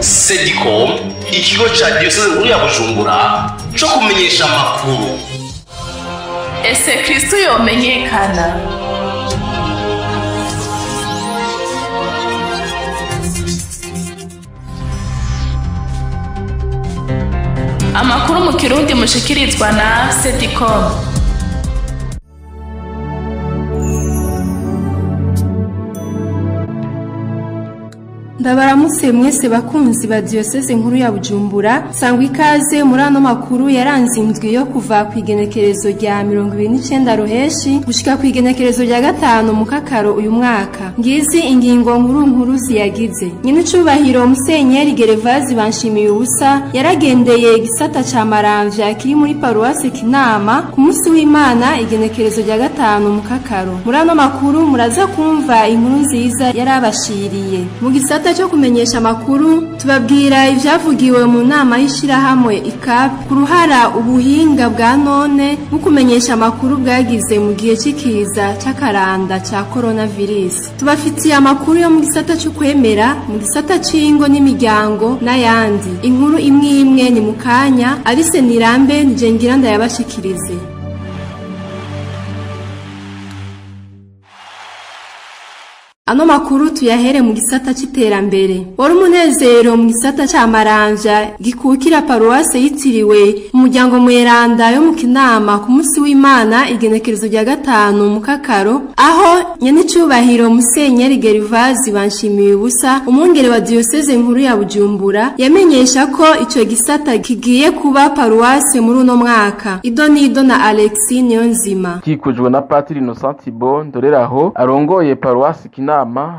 Sedicom, ikigo ca diyoseze nkuru ya Bujumbura co kumenyesha amakuru. Ese Kristo yomenyekana? Amakuru mu Kirundi mushikirizwa na Sedicom. Ndabaramutse mwese bakunzi ba diyoseze nkuru ya Bujumbura, sangwa ikaze muri ano makuru yaranze indwi yo kuva ku igenekerezo rya 29 Ruheshi gushika ku igenekerezo rya 5 Mukakaro uyu mwaka. Ngizi ingingo nkuru nkuru ziyagize. Nyinicubahiro Musenyeri Gerevazi Banshimiye ubusa yaragendeye igisata ca Maramvya kiri muri paruwasi Kinama ku munsi w'Imana igenekerezo rya 5 Mukakaro. Muri ano makuru muraza kumva inkuru nziza yarabashiriye. Mu gisata cyo kumenyesha makuru tubabwira ivyavugiwe mu nama y'ishirahamwe ICAP ku ruhara ubuhinga bwa none mu kumenyesha makuru bwagize mu gihe c'ikiza c'akaranda ca coronavirus. Tubafitiye amakuru yo mu gisata cyo kwemera, mu gisata c'ingo n'imiryango n'ayandi. Inkuru imwe imwe ni mukanya Alice Nirambe nije ngira ndayabashikirize. Ano makuru tuyahere mu gisata c'iterambere. Wari umunezero mu gisata ca Maramvya gikukira paruwase yitiriwe umuryango mweranda yo mu Kinama ku munsi w'Imana igenekerezo rya 5 Mukakaro, aho nyenicubahiro Musenyeri Gerevazi Banshimiye ubusa umwungere wa diyoseze nkuru ya Bujumbura yamenyesha ko ico gisata kigiye kuba paruwase muri uno mwaka. Idonido na Alexis Niyonzima. Kikujwe na Patiri Innocent Thibault Ndoreraho arongoye paruwase Kinama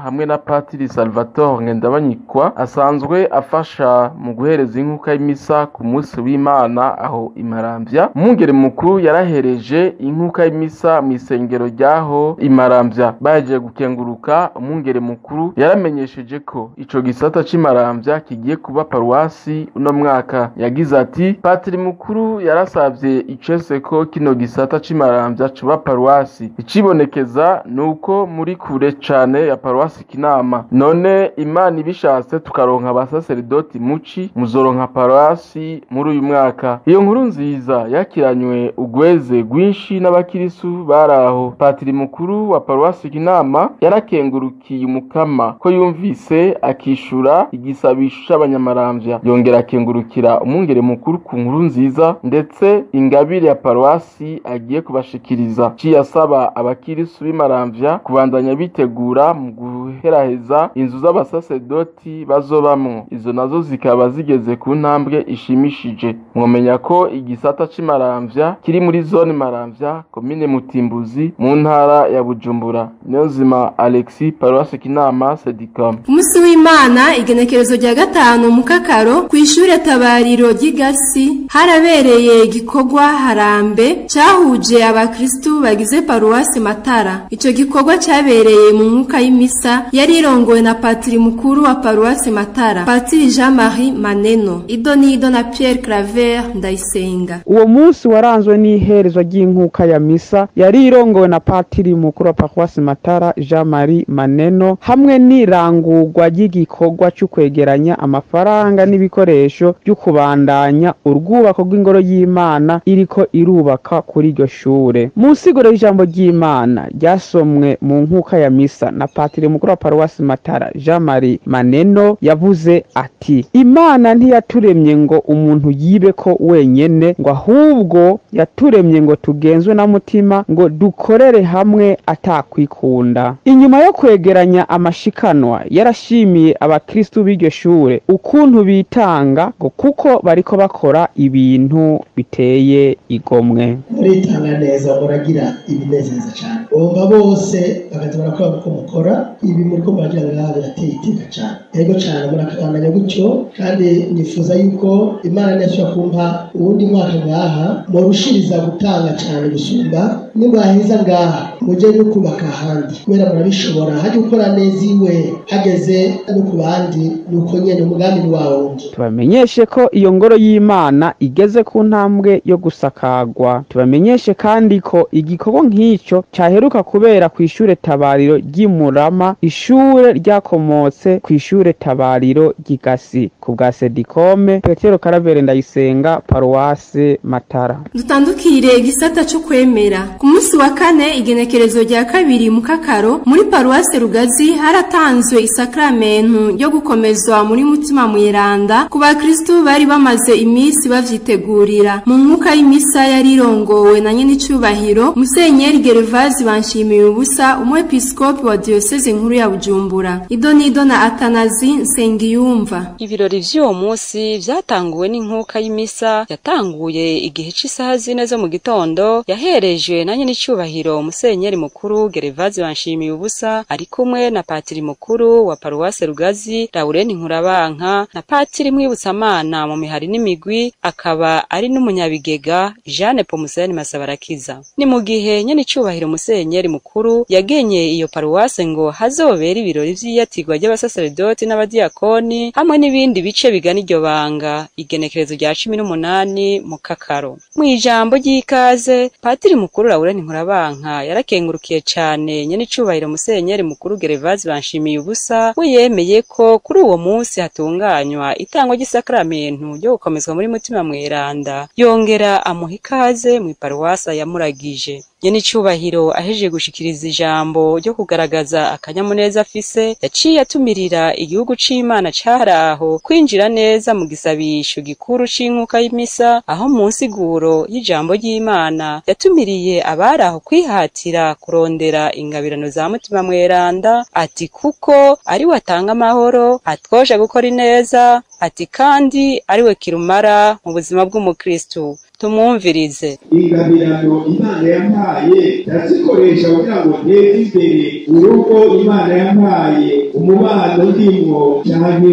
hamwe na Patiri Salvatore Ngendabanyikwa asanzwe afasha mu guhereza inkuka y'imisa ku munsi w'Imana aho Imaramvya. Umwungere mukuru yarahereje inkuka y'imisa mu isengero ryaho Imaramvya. Baje gukenguruka, umwungere mukuru yaramenyesheje ko ico gisata c'Imaramvya kigiye kuba paruwasi uno mwaka. Yagize ati: Patiri mukuru yarasavye icese ko kino gisata c'Imaramvya cuba paruwasi. Icibonekeza nuko muri kure cane ya paruwasi Kinama. None Imana ibishatse tukaronka abasaseredoti muci muzoronka paruwasi muri uyu mwaka. Iyo nkuru nziza yakiranywe ugweze gwinshi n'abakirisu baraho. Patiri mukuru wa paruwasi Kinama yarakengurukiye umukama ko yumvise akishura igisabisho c'abanyamaramvya. Yongera akengurukira umwungere mukuru ku nkuru nziza ndetse ingabire ya paruwasi agiye kubashikiriza. Ciyasaba abakirisu b'Imaramvya kubandanya bitegura mu guheraheza inzu z'abasasedoti bazobamwo, izo nazo zikaba zigeze ku ntambwe ishimishije. Mwomenya ko igisata c'Imaramvya kiri muri zone Maramvya, komine Mutimbuzi, mu ntara ya Bujumbura. Niyonzima Alexis, paruwasi Kinama, Sedicom. Umunsi w'Imana igenekerezo rya 5 Mukakaro ku ishure Tabariro ry'Igasi harabereye igikorwa harambe cahuje abakristu bagize paruwasi Matara. Ico gikorwa cabereye mu nkuka y'imisa yari irongowe na Patiri mukuru wa paruwasi Matara, Patiri Jean-Marie Maneno. Idonido na Pierre Claver Ndayisenga. Uwo munsi waranzwe n'iherezwa ry'inkuka ya misa yari irongowe na Patiri mukuru wa paruwasi Matara Jean-Marie Maneno hamwe n'irangurwa ry'igikorwa cyo kwegeranya amafaranga n'ibikoresho byo kubandanya urwubako rw'ingoro y'Imana iriko irubaka kuri iryo shure. Mu nsiguro y'ijambo ry'Imana ryasomwe mu nkuka ya misa na Patiri mukuru wa paruwasi Matara Jean-Marie Maneno yavuze ati: Imana ntiyaturemye ngo umuntu yibe ko wenyene, ngo ahubwo yaturemye ngo tugenzwe na mutima, ngo dukorere hamwe atakwikunda. Inyuma yo kwegeranya amashikanwa yarashimiye abakristu b'iryo shure ukuntu bitanga, ngo kuko bariko bakora ibintu biteye igomwe. Muritanga neza, muragira ibinezeza cyane. Bomba bose bakaza barakora uko mukora ibi muriko muragira ngaha birateye iteka cyane. Yego cyane, murakabandanya gutyo, kandi nifuza yuko Imana yashobora kumpa uwundi mwaka ngaha murushiriza gutanga cyane gusumba nimwaheza ngaha Muje no kubaka ahandi kubera murabishobora, hajya ukora neza iwe hageze no ku bandi, nuko nyene umugambi ni wawundi. Tubamenyeshe ko iyo ngoro y'Imana igeze ku ntambwe yo gusakagwa. Tubamenyeshe kandi ko igikorwa nk'ico cyaheruka kubera ku ishure tabariro ry'Imurama, ishure ryakomotse ku ishure tabariro ry'Igasi. Ku bwa Sedikome, Petero Karavere Ndayisenga, Paruwase Matara. Dutandukire igisata cyo kwemera. Ku munsi wa kane igenekerezo rya 2 mu Kakaro muri Paruwase Rugazi haratanzwe isakramentu yo gukomezwa muri Mutima Mweranda ku bakristu bari bamaze iminsi bavyitegurira. Mu mwuka y'imisa yarirongowe na nyene icubahiro Musenyeri Gervazi Banshimiye ubusa, umwepiskopi wa diocese nkuru ya Bujumbura. Idonido na Atanazi Nsengiyumva. Ibirori vy'uwo munsi vyatanguwe n'inkuka y'imisa yatanguye igihe c'isaha 4 zo mu gitondo, yaherejwe na nyene icubahiro Musenyeri mukuru Gervazi Banshimiye ubusa ari kumwe na patiri mukuru wa Paruwase Rugazi Laurent Nkurabanka na patiri Mwibutsamana mu mihari n'imigwi, akaba ari n'umunyabigega Jeanne Pomuseni Masabarakiza. Ni mu gihe nyene icubahiro Musenyeri mukuru yagenye iyo paruwase ngo hazobera ibirori vy'iyatirwa ry'abasaseredoti n'abadiakoni hamwe n'ibindi bice bigana iryo banga, igenekerezo rya 18 mu Kakaro. Mu ijambo ry'ikaze, patiri mukuru Laurent Nkurabanka yarakengurukiye cane nyene icubahiro Musenyeri mukuru Gervazi Banshimiye ubusa, we yemeye ko kuri uwo munsi hatunganywa itangwa ry'isakramentu ryo gukomezwa muri Mutima Mweranda, yongera amuha ikaze mu paruwasa yamuragije. Nyene icubahiro ahejeje gushikiriza ijambo ryo kugaragaza akanyamuneza afise, yaciye atumirira igihugu c'Imana caraho kwinjira neza mu gisabisho gikuru c'inkuka y'imisa, aho mu nsiguro y'ijambo ry'Imana yatumiriye abaraho kwihatira kurondera ingabirano za Mutima Mweranda, ati kuko ari we atanga amahoro, atwosha gukora ineza, ati kandi ari we kirumara mu buzima bw'umukristu. Tumwumvirize. Ingabirano Imana yampaye ndazikoresha kugira ngo nteze imbere urugo Imana yampaye, umubano ndimwo, canke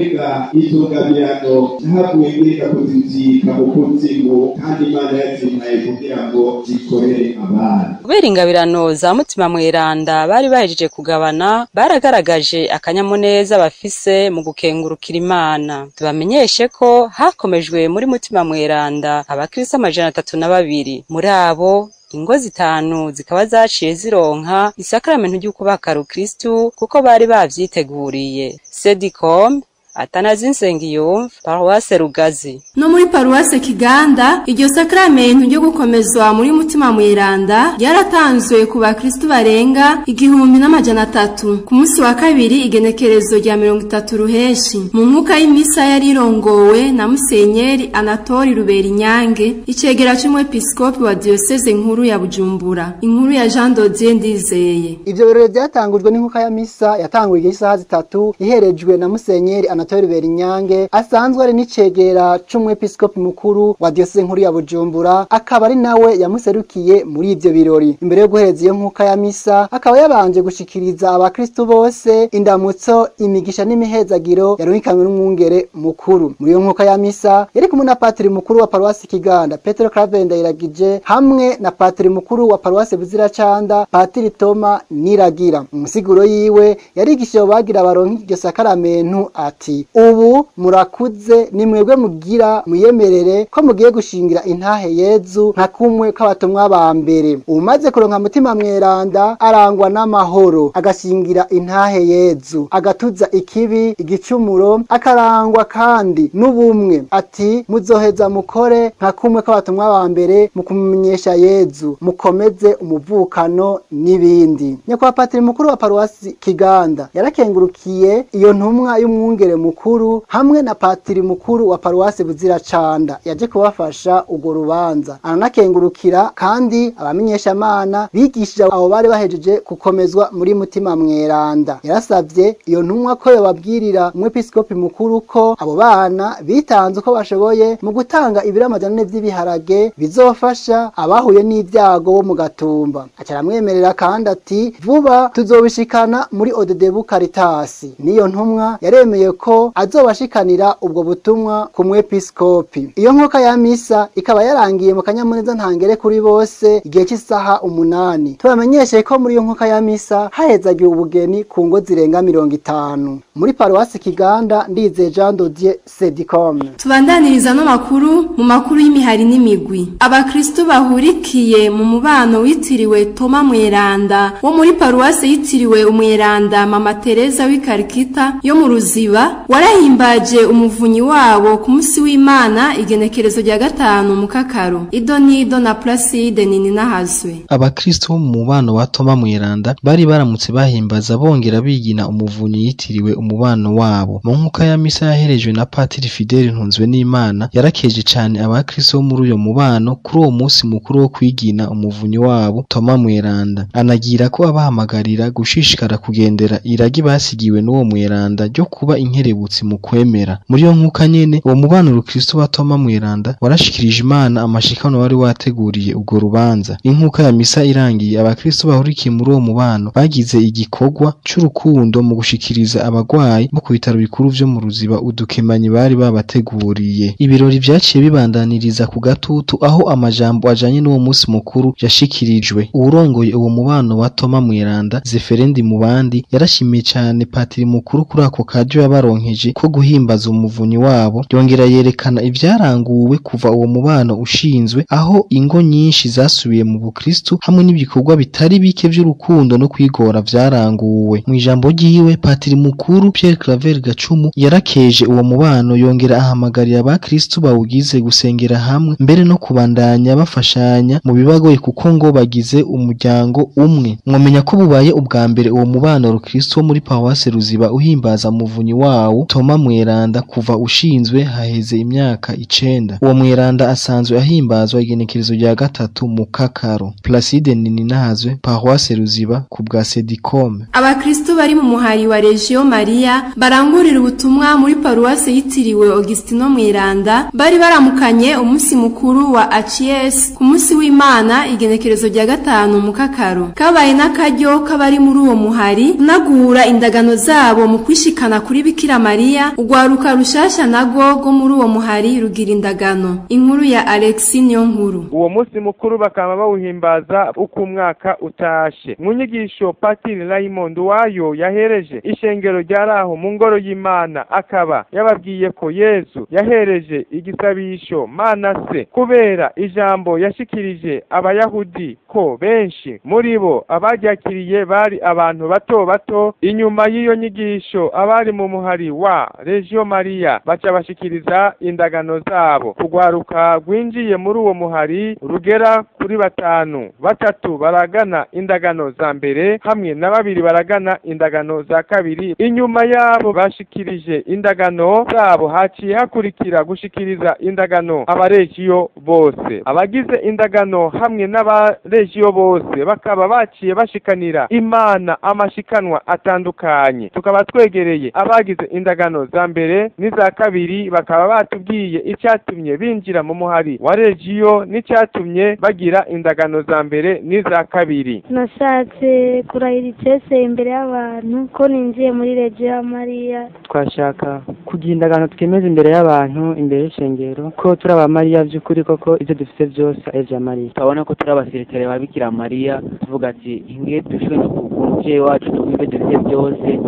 izo ngabirano nahavuye ngenda kuzizika mu kuzimu, kandi Imana yazimpaye kugira ngo zikorere abana. Kubera ingabirano za Mutima Mweranda bari bahejeje kugabana, baragaragaje akanyamuneza bafise mu gukengurukira Imana. Tubamenyeshe ko hakomejwe muri Mutima Mweranda abakristo 302, muri abo ingo 5 zikaba zaciye zironka isakramentu ry'ukubaka Rukristu kuko bari bavyiteguriye. Sedicom, Atanazi Nsengiyumva, Paruwase Rugazi. No muri Paruwase Kiganda iryo sakramentu ryo gukomezwa muri Mutima Mweranda ryaratanzwe ku bakristu barenga 1300 ku munsi wa kabiri igenekerezo rya 30 ruheshi. Mu mwuka y'imisa yarirongowe na Musenyeri Anatoli Ruberinyange, icegera c'umwepiskopi wa diocese nkuru ya Bujumbura. Inkuru ya Jean Dodier Ndizeye. Ivyo birori byatangujwe n'inkuka ya misa yatanguye igihe isaha 3 iherejwe na Musenyeri Anatoli Ruberinyange asanzwe ari n'icegera c'umwepiskopi mukuru wa diocese nkuru ya Bujumbura, akaba ari nawe yamuserukiye muri ivyo birori. Imbere yo guhereza iyo nkuka ya misa akaba yabanje gushikiriza abakristu bose indamutso, imigisha n'imihezagiro yaruhikanwe n'umwungere mukuru. Muri iyo nkuka ya misa yari kumwe na patiri mukuru wa Paruwasi Kiganda Petero Claver Ndayiragije hamwe na patiri mukuru wa Paruwasi Buziracanda Patiri Toma Niragira. Umusiguro yiwe yarigishije bagira baronka iryo sakaramentu ati: ubu murakuze, ni mwebwe mugira muyemerere ko mugiye gushingira intahe Yezu nka kumwe kw'abatumwa ba mbere. Umaze kuronka Mutima Mweranda arangwa n'amahoro, agashingira intahe Yezu, agatuza ikibi, igicumuro, akarangwa kandi n'ubumwe. Ati muzoheza mukore nka kumwe kw'abatumwa ba mbere mu kumumenyesha Yezu, mukomeze umuvukano n'ibindi. Nyakubahwa patiri mukuru wa Paruwasi Kiganda yarakengurukiye iyo ntumwa y'umwungere mukuru hamwe na patiri mukuru wa Paruwasi Buziracanda yaje kubafasha urwo rubanza. Aranakengurukira kandi abamenyeshamana bigishije abo bari bahejeje gukomezwa muri Mutima Mweranda. Yarasavye iyo ntumwa ko yobabwirira umwepiskopi mukuru ko abo bana bitanze uko bashoboye mu gutanga ibiro 400 vy'ibiharage bizofasha abahuye n'ibyago bo mu Gatumba. Acaramwemerera kandi ati vuba tuzobishikana muri Odedebu Caritas. Niyo ntumwa yaremeye ko ko azobashikanira ubwo butumwa ku mwepiskopi. Iyo nkuka ya misa ikaba yarangiye mu kanyamuneza ntangere kuri bose igihe cy'isaha 8. Tubamenyeshe ko muri iyo nkuka ya misa hahezagiwe ubugeni ku ngo zirenga 50. Muri paruwasi Kiganda, Ndizeye Jean Dodier, Sedicom. Tubandaniriza no makuru mu makuru y'imihari n'imigwi. Abakristo bahurikiye mu mubano witiriwe Toma Mweranda wo muri paruwasi yitiriwe Umweranda Mama Teresa w'iKarikita yo mu Ruziba warahimbaje umuvunyi wabo ku munsi w'Imana igenekerezo rya 5 mu Kakaro. Idonido na Placide Nininahazwe. Abakristo bo mu mubano wa Toma Mweranda bari baramutse bahimbaza bongera bigina umuvunyi yitiriwe umubano wabo. Mu nkuka ya misa yaherejwe na Patiri Fidele Ntunzwe n'Imana yarakeje cyane abakristo bo muri uyo mubano kuri uwo munsi mukuru wo kwigina umuvunyi wabo Toma Mweranda, anagira ko abahamagarira gushishikara kugendera iragi basigiwe n'uwo Mweranda ryo kuba inkerebutsi mu kwemera. Muri iyo nkuka nyene uwo mubano rukristo wa Toma Mweranda warashikirije Imana amashikano wari wateguriye ubwo rubanza. Inkuka ya misa irangiye, abakristo bahurikiye muri uwo mubano bagize igikorwa c'urukundo mu gushikiriza abagwayi bo ku bitaro bikuru vyo mu Ruziba udukemanyi bari babateguriye. Ibirori vyaciye bibandaniriza ku gatutu aho amajambo ajanye n'uwo munsi mukuru yashikirijwe. Uwurongoye uwo mubano wa Toma Mweranda, Zeferendi Mubandi, yarashimiye cane patiri mukuru kuri ako karyo yabaronkeje ko guhimbaza umuvunyi wabo, yongera yerekana ivyaranguwe kuva uwo mubano ushinzwe, aho ingo nyinshi zasubiye mu bukristu hamwe n'ibikorwa bitari bike vy'urukundo no kwigora vyaranguwe. Mu ijambo ryiwe, patiri mukuru Pierre Claver Gacumu yarakeje uwo mubano, yongera ahamagarira abakristu bawugize gusengera hamwe mbere no kubandanya bafashanya mu bibagoye kuko ngo bagize umuryango umwe. Mwomenya ko bubaye ubwa mbere uwo mubano rukristo wo muri paruwasi Ruziba uhimbaza umuvunyi wawo Toma Mweranda kuva ushinzwe haheze imyaka 9. Uwo Mweranda asanzwe ahimbazwa igenekerezo rya 3 mu Kakaro. Placide Nininahazwe, paruwasi Ruziba, ku bwa Sedicom. Abakristo bari mu muhari wa Regio Maria barangurira ubutumwa muri paruwasi yitiriwe Augustino Mweranda bari baramukanye umunsi mukuru wa ACS ku munsi w'Imana igenekerezo rya 5 mu Kakaro. Kabaye n'akaryo kabari muri uwo muhari kunagura indagano zabo mu kwishikana kuri Bikira Maria. Ugwaruka rushasha nago go muri uwo muhari rugira indagano. Inkuru ya Alexis Niyonkuru. Uwo munsi mukuru bakaba bawuhimbaza uko umwaka utashe. Mu nyigisho Patiri Raymond wayo yahereje ishengero ryaraho mu ngoro y'Imana, akaba yababwiye ko Yesu yahereje igisabisho Mana se kubera ijambo yashikirije Abayahudi ko benshi muri bo abaryakiriye bari abantu bato bato. Inyuma y'iyo nyigisho abari mu muhari wa Regio Maria baca bashikiriza indagano zabo. Kugwaruka rwinjiye muri uwo muhari rugera kuri 5, 3 baragana indagano za mbere hamwe na 2 baragana indagano za kabiri. Inyuma yabo bashikirije indagano zabo haciye hakurikira gushikiriza indagano abaregio bose. Abagize indagano hamwe n'abaregio bose bakaba baciye bashikanira Imana amashikanwa atandukanye. Tukaba twegereye abagize indagano za mbere n'iza kabiri, bakaba batubwiye icyatumye binjira mu muhari wa regio n'icyatumye bagira indagano za mbere n'iza kabiri. Nashatse kurahira icese imbere y'abantu ko ninjiye muri Regio ya Maria. Twashaka kugira indagano twemeze imbere y'abantu, imbere y'ishengero, ko turi aba Maria by'ukuri, koko ibyo dufite byose ari ibya Maria. Twabona ko turi abasirikare ba Bikira Maria, tuvuga ati inge dushwe no ku muvyeyi wacu tuvuge dufite byose,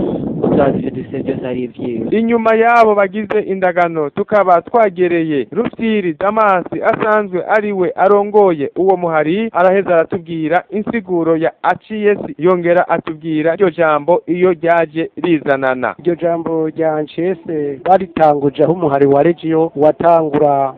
Inyuma yabo bagize indagano tukaba twagereye Rufyiri Damasi asanzwe ariwe arongoye uwo muhari, araheza aratubwira insiguro ya ACS, yongera atubwira iryo jambo iyo ryaje rizanana. Iryo jambo rya ACS baritanguje aho umuhari wa Regio watangura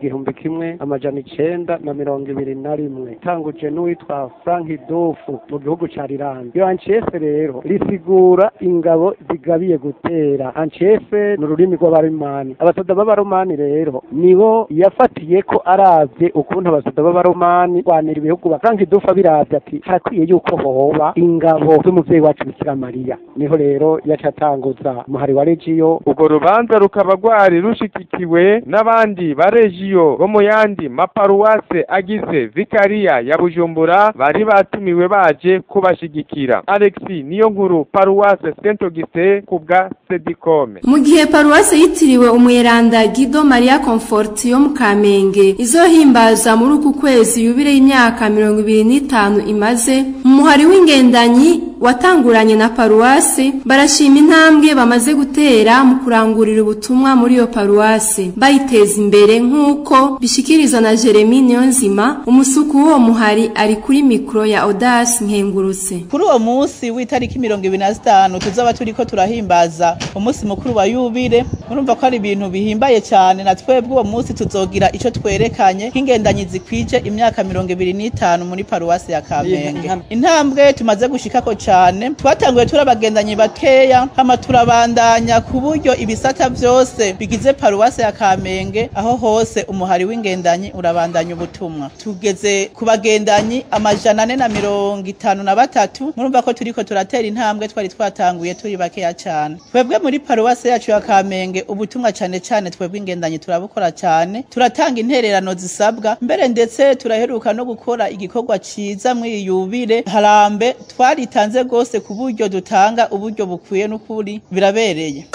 1921, tanguje n'uwitwa Frank Dofu mu gihugu ca Iran. Iyo ACS rero risigura ingabo zigabiye gutera. Anchefe ni ururimi rw'abaromani. Abasoda b'abaromani rero nibo yafatiye ko aravye ukuntu abasoda b'abaromani kwanira ibihugu. Frank Dufa biravye ati harakwiye yuko hoba ingabo z'umuvyeyi wacu Bikira Mariya. Niho rero yaca atanguza umuhari wa Regio. Urwo rubanza rukaba rwari rushigikiwe n'abandi ba Regio bo mu yandi maparuwase agize Vikariya ya Bujumbura bari batumiwe baje kubashigikira. Alexis Niyonkuru, paruwase Saint Augustin, ku bwa Sedikome. Mu gihe paruwase yitiriwe umweranda Guido Maria Comfort yo mu Kamenge izohimbaza muri uku kwezi yubile y'imyaka 25 imaze, umuhari w'ingendanyi watanguranye na paruwase barashima intambwe bamaze gutera mu kurangurira ubutumwa muri iyo paruwase bayiteza imbere, nk'uko bishikirizwa na Jeremy Niyonzima, umusuku w'uwo muhari ari kuri mikro ya Audace Nkengurutse. Kuri uwo munsi w'itariki 25 tuzaba turiko turahimbaza umunsi mukuru wa yubile, murumva ko ari ibintu bihimbaye cyane. Na twebwe uwo munsi tuzogira ico twerekanye nk'ingendanyi zikwije imyaka 25 muri paruwase ya Kamenge. Intambwe tumaze gushikako cyane, twatanguye turabagendanyi bakeya, hama turabandanya ku buryo ibisata byose bigize paruwase ya Kamenge, aho hose umuhari w'ingendanyi urabandanya ubutumwa. Tugeze ku bagendanyi 453, murumva ko turiko turatera intambwe twari twatanguye turi bakeya cyane. Twebwe muri paruwase yacu ya Kamenge ubutumwa cyane cyane twebwe ingendanyi turabukora cyane, turatanga intererano zisabwa, mbere ndetse turaheruka no gukora igikorwa ciza muri yubile harambe, twaritanze gose ku buryo dutanga uburyo bukwiye n'ukuri birabereye.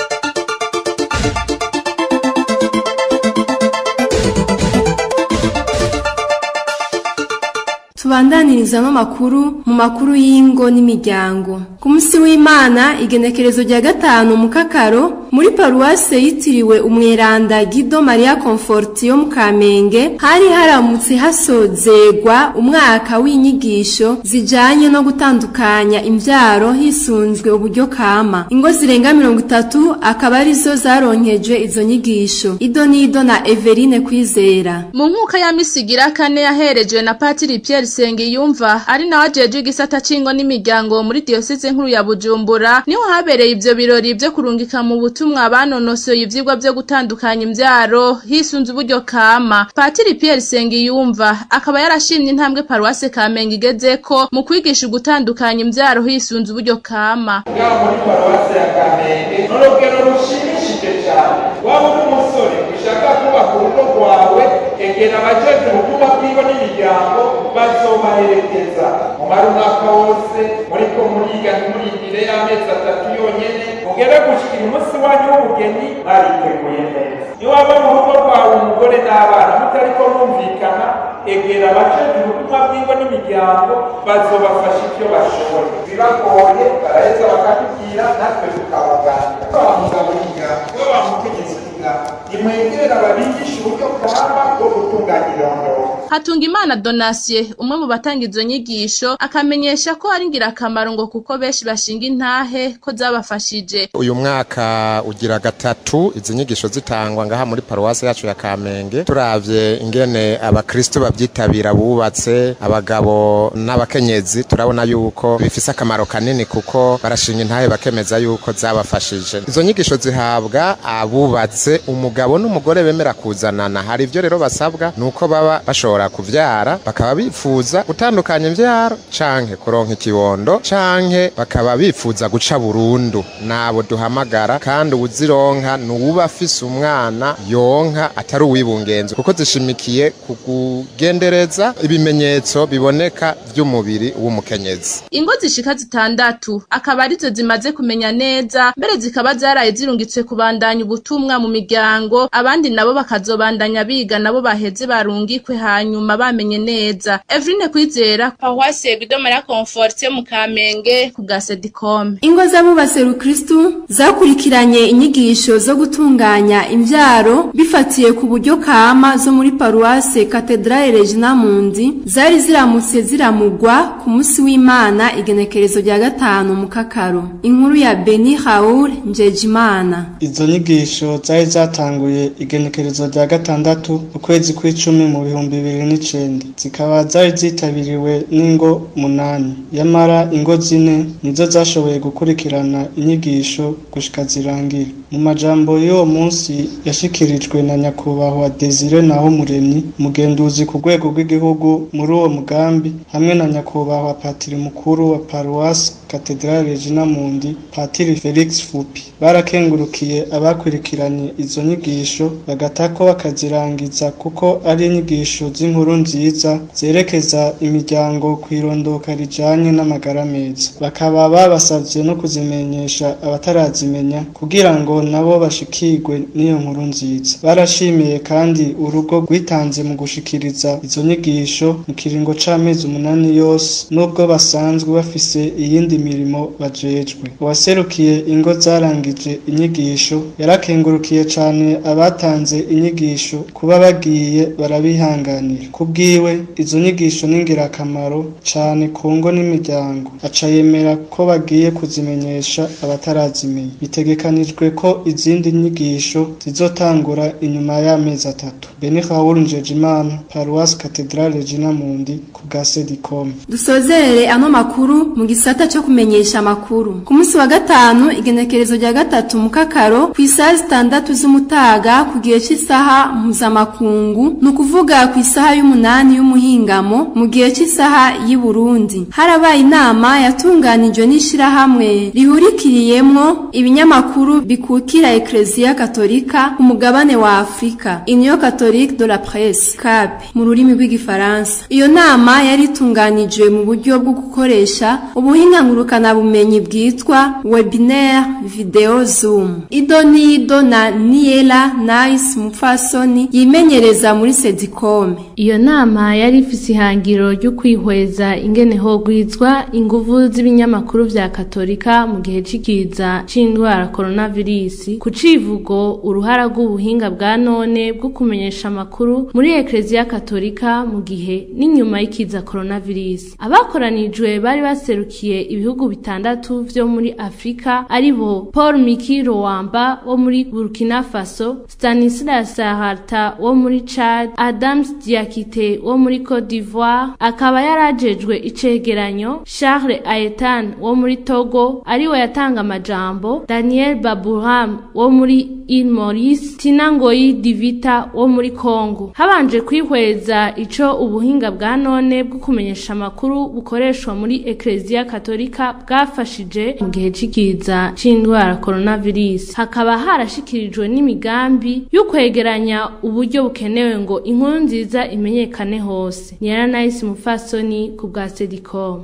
Tubandaniriza no makuru mu makuru y'ingo n'imiryango. Ku munsi w'Imana igenekerezo rya 5 mu Kakaro muri paruwase yitiriwe umweranda Guido Maria Comfort yo mu Kamenge hari haramutse hasozegwa umwaka w'inyigisho zijanye no gutandukanya imvyaro hisunzwe uburyo kama. Ingo zirenga 30 akaba arizo zaronkejwe izo nyigisho. Idonido na Everine Kwizera. Mu nkuka ya misigira kane yaherejwe na Patiri Pierre Sengiyumva ari nawe ajeje igisata c'ingo n'imiryango muri diocese nkuru ya Bujumbura, niho habereye ivyo birori byo kurungika mu butumwa banonosoye ivyigwa byo gutandukanya imvyaro hisunze uburyo kama. Patiri Pierre Sengiyumva akaba yarashimye intambwe paruwase Kamenge igezeko mu kwigisha gutandukanya imvyaro hisunze uburyo kama. Muri paruwase ya Kamenge n'urugero rushimishije cyane, waba uri umusore ushaka kubaka urugo rwawe, egera abajejwe ubutumwa bw'ingo n'imiryango bazobaherekeza. Mumara umwaka wose muriko muriga, ntimurindire y'amezi 3 yonyene, mugere gushikira umunsi wanyu w'ubugeni mwariteguye neza. Niwaba mu rugo rwawe umugore n'abana mutariko mwumvikana, egera abajejwe ubutumwa bw'ingo n'imiryango bazobafasha ivyo bashoboye. Bibagoye baraheza bakatubwira natwe tukabaganira. Wa mugabo uriga, wa mukenyezi uriga, nimwegere ababigisha uburyo kama bwo gutunganya irondoro. Hatungimana Donatien, umwe mu batanga izo nyigisho, akamenyesha ko ari ngirakamaro ngo kuko benshi bashinga intahe ko zabafashije. Uyu mwaka ugira gatatu izi nyigisho zitangwa ngaha muri paruwase yacu ya Kamenge. Turavye ingene abakristo babyitabira bubatse, abagabo n'abakenyezi, turabona yuko bifise akamaro kanini kuko barashinga intahe bakemeza yuko zabafashije. Izo nyigisho zihabwa abubatse, umugabo n'umugore bemera kuzanana. Hari ivyo rero basabwa nuko baba bashobora kuvyara, bakaba bifuza gutandukanya imvyaro canke kuronka ikibondo canke bakaba bifuza guca burundu. Nabo duhamagara, kandi uwuzironka nuwuba afise umwana yonka atari uwibungenze, kuko zishimikiye ku kugendereza ibimenyetso biboneka vy'umubiri w'umukenyezi. Ingo zishika 6 akaba arizo zimaze kumenya neza, mbere zikaba zaraye zirungitswe kubandanya ubutumwa mu miryango, abandi nabo bakazobandanya biga nabo baheze barungikwe hanyuma bamenye neza. Evrine Kwizera, Paruwase Guido Maria Comfort yo mu Kamenge ku bwa Sedicom. Ingo z'abubatse Rukristu zakurikiranye inyigisho zo gutunganya imvyaro bifatiye ku buryo kama zo muri paruwase Cathedrale Regina Mundi zari ziramutse ziramugwa ku munsi w'Imana igenekerezo rya 5 mu Kakaro. Inkuru ya Beni Raoul Njejimana. Izo nyigisho zari zatanguye igenekerezo rya 6 ukwezi kw'icumi mu 2009, zikaba zari zitabiriwe n'ingo 8. Yamara ingo 4 nizo zashoboye gukurikirana inyigisho gushika zirangira. Mu majambo y'uwo munsi yashikirijwe na nyakubahwa Desire Nahomuremyi, umugenduzi ku rwego rw'igihugu muri uwo mugambi, hamwe na nyakubahwa Patiri mukuru wa Paruwasi Cathedrale Regina Mundi, Patiri Felix Fupi. Barakengurukiye abakurikiranye izo nyigisho bagatako bakazirangiza kuko ari inyigisho z'inkuru nziza zerekeza imiryango kwirondoka rijanye n'amagara meza. Bakaba babasavye no kuzimenyesha abatarazimenya kugira ngo nabo bashikirwe n'iyo nkuru nziza. Barashimiye kandi urugo rwitanze mu gushikiriza izo nyigisho mu kiringo c'amezi 8 yose nubwo basanzwe bafise iyindi mirimo bajejwe. Uwaserukiye ingo zarangije inyigisho yarakengurukiye cane abatanze inyigisho kuba bagiye barabihanganira. Kubwiwe izo nyigisho ni ingirakamaro cane ku ngo n'imiryango, aca yemera ko bagiye kuzimenyesha abatarazimenya. Bitegekanijwe ko izindi nyigisho zizotangura inyuma y'amezi 3. Beni Raoul Njejimana, Paroisse Cathedrale Regina Mundi, ku bwa Sedicom. Dusozerere ano makuru mu gisata cyo kumenyesha amakuru. Ku munsi wa gatanu igenekerezo rya 3 mukakaro ku isaha 6 z'umutaga ku gihe cy'isaha mpuzamakungu, ni ukuvuga ku isaha y'umunani y'umuhingamo mu gihe cy'isaha y'i Burundi. Harabaye inama yatunganijwe n'ishirahamwe rihurikiriyemwo ibinyamakuru bikukira Ecclesia Katolika ku mugabane wa Afrika, Union Catholique de la Presse, CAP mu rurimi rw'igifaransa. Iyo nama yari itunganijwe mu buryo bwo gukoresha ubuhinga ngurukanabumenyi bwitwa webinaire video Zoom. Idonido na Niela Nice Mupfasoni yimenyereza muri Sedicom. Iyo nama yari ifise ihangiro ryo kwihweza ingene hogwizwa inguvu z'ibinyamakuru vya Katolika mu gihe c'ikiza c'indwara coronavirus, ku civugo uruhara rw'ubuhinga bwa none bwo kumenyesha amakuru muri Ecclesia Katolika mu gihe n'inyuma y'ikiza coronavirus. Abakoranijwe bari baserukiye ibihugu 6 vyo muri Afrika aribo Paul Miki Rowamba wo muri Burkina Faso, Stanislas Saralta wo muri Chad, Adams Diakite wo muri Cote d'Ivoire, akaba yarajejwe icegeranyo, Charles Aetan wo muri Togo ariwe yatanga amajambo, Daniel Baburam wo muri Île Maurice, Tina Ngoyi Divita wo muri Congo. Habanje kwihweza ico ubuhinga bwa none bwo kumenyesha amakuru bukoreshwa muri Ecclesia Katolika bwafashije mu gihe c'ikiza c'indwara coronavirus. Hakaba harashikirijwe n'imigambi yo kwegeranya uburyo bukenewe ngo inkuru nziza imenyekane hose. Niera Nice Mufasoni ku bwa Sedicom.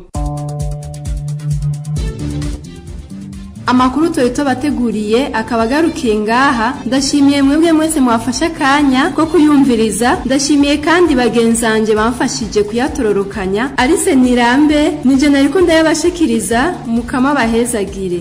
Amakuru twari tubateguriye akaba agarukiye ngaha. Ndashimiye mwebwe mwese mwafashe akanya ko kuyumviriza. Ndashimiye kandi bagenzanje bamfashije kuyatororokanya. Alice Nirambe nije nariko ndayabashikiriza, mukama bahezagire.